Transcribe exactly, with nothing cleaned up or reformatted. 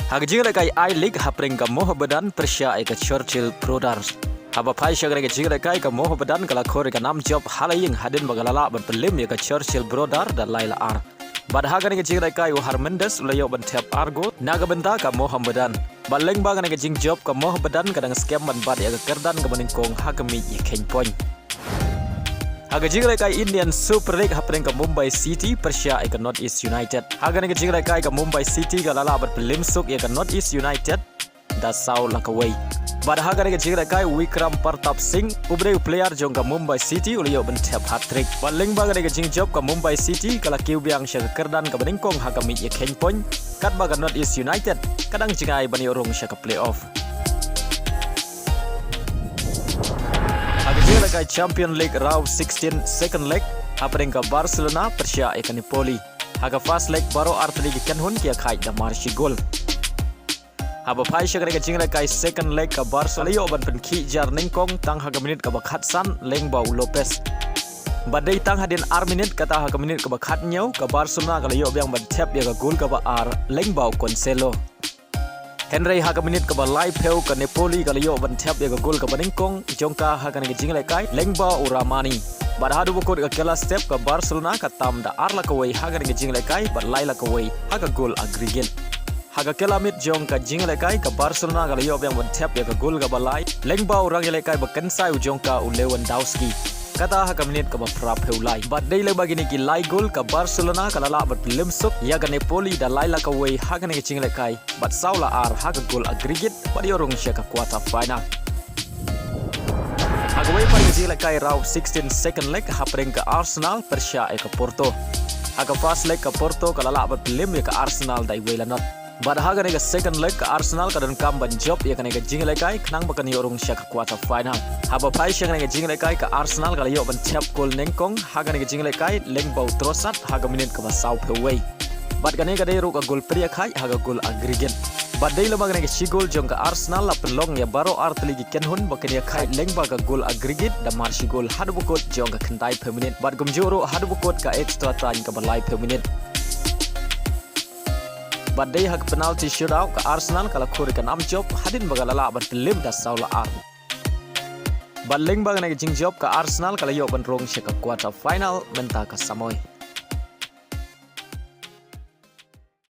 Ha ka jinglehkai I-League hapdeng ka Mohammedan pyrshah ïa ka Churchill Brothers. Haba phai sha kane ka jinglehkai ka Mohammedan ka la khur ïa ka nam jop ha la ïing hadien ba ka la lah ban pynlem ïa ka Churchill Brothers da lai la ar. Bad ha kane ka jinglehkai u Hernandez u la ïoh ban thep ar gol na ka bynta ka Mohammedan. Bad lyngba kane ka jingjop ka Mohammedan ka dang skhem ban bat ïa ka kyrdan kaba nyngkong ha ka miej ïakheiñ point. Ha ka jinglehkai Indian Super League hapdeng ka Mumbai City pyrshah ïa ka North East United. Ha kane ka jinglehkai ka Mumbai City ka la lah ban pynlem suk ïa ka North East United da saw la kawei. Bad ha kane ka jinglehkai Vikram Pratap Singh, u ba dei u player jong ka Mumbai City, u la ïoh ban thep hat-trick. Bad lyngba kane ka jingjop ka Mumbai City ka la kiew biang sha ka kyrdan kaba nyngkong ha ka miej ïakheiñ point, katba ka North East United ka dang jngai ban ïoh rung sha ka playoff. Ha ka jinglehkai Champion League round sixteen second leg hapdeng ka Barcelona pyrshah ïa ka Napoli. Ha ka first leg baroh artylli ki kynhun ki ïakhaid da mar shi gol. Haba phai sha kane ka jinglehkai second leg ka Barca la ïoh ban pynkhih jar nyngkong tang ha ka minit kaba khatsan lyngba u Lopez. Bad dei tang hadien ar minit kata ha ka minit kaba khathynñiew ka Barcelona ka la ïoh biang ban thep ïa ka gol kaba ar lyngba u Cancelo. Hynrei ha ka minit kaba laiphew ka Napoli ka la ïoh ban thep ïa ka gol kaba nyngkong jong ka ha kane ka jinglehkai lyngba u Rrahmani. Bad haduh ba kut ka kylla step ka Barcelona ka tam da ar la kawei ha kane ka jinglehkai bad lai la kawei ha ka gol aggregate. Ha ka kylla miet jong ka jinglehkai ka Barcelona ka la ïoh biang ban thep ïa ka gol kaba lai lyngba u rangïalehkai ba kynsai u jong ka u Lewandowski. Kata ha ka minit kaba phraphew lai. Bad dei lyngba kine ki lai gol ka Barcelona ka la lah ban pynlem suk ïa ka Napoli da lai la kawei ha kane ka jinglehkai bad saw la ar ha ka gol aggregate bad ïoh rung sha ka quarter final. Ha kawei pat ka jinglehkai round sixteen second leg hapdeng ka Arsenal pyrshah ïa ka Porto. Ha ka first leg ka Porto ka la lah ban pynlem ïa ka Arsenal da iwei la not. Bad ha kane ka second leg ka Arsenal ka donkam ban jop ïa kane ka jinglehkai khnang ba kan ïoh rung sha ka quarter final. Haba phai sha kane ka jinglehkai ka Arsenal ka la ïoh ban thep gol nyngkong ha kane ka jinglehkai lyngba u Trossard ha ka minit kaba sawphew wei. Bad kane ka dei ruh ka gol pyrshah ha ka gol aggregate. Bad dei lyngba kane ka shi gol jong ka Arsenal la pynlong ïa baroh artylli ki kynhun ba kin ïakhaid lyngba ka gol aggregate da mar shi gol haduh ba kut jong ka khyndaiphew minit. Bad kumjuh ruh haduh ba kut ka extra time kaba laiphew minit. Bad dei ha ka penalty shootout ka Arsenal ka la khur ïa ka nam jop hadien ba ka la lah ban pynlem da saw la ar. Bad lyngba kane ka jingjop ka Arsenal ka la ïoh ban rung sha ka quarter final mynta ka samoi.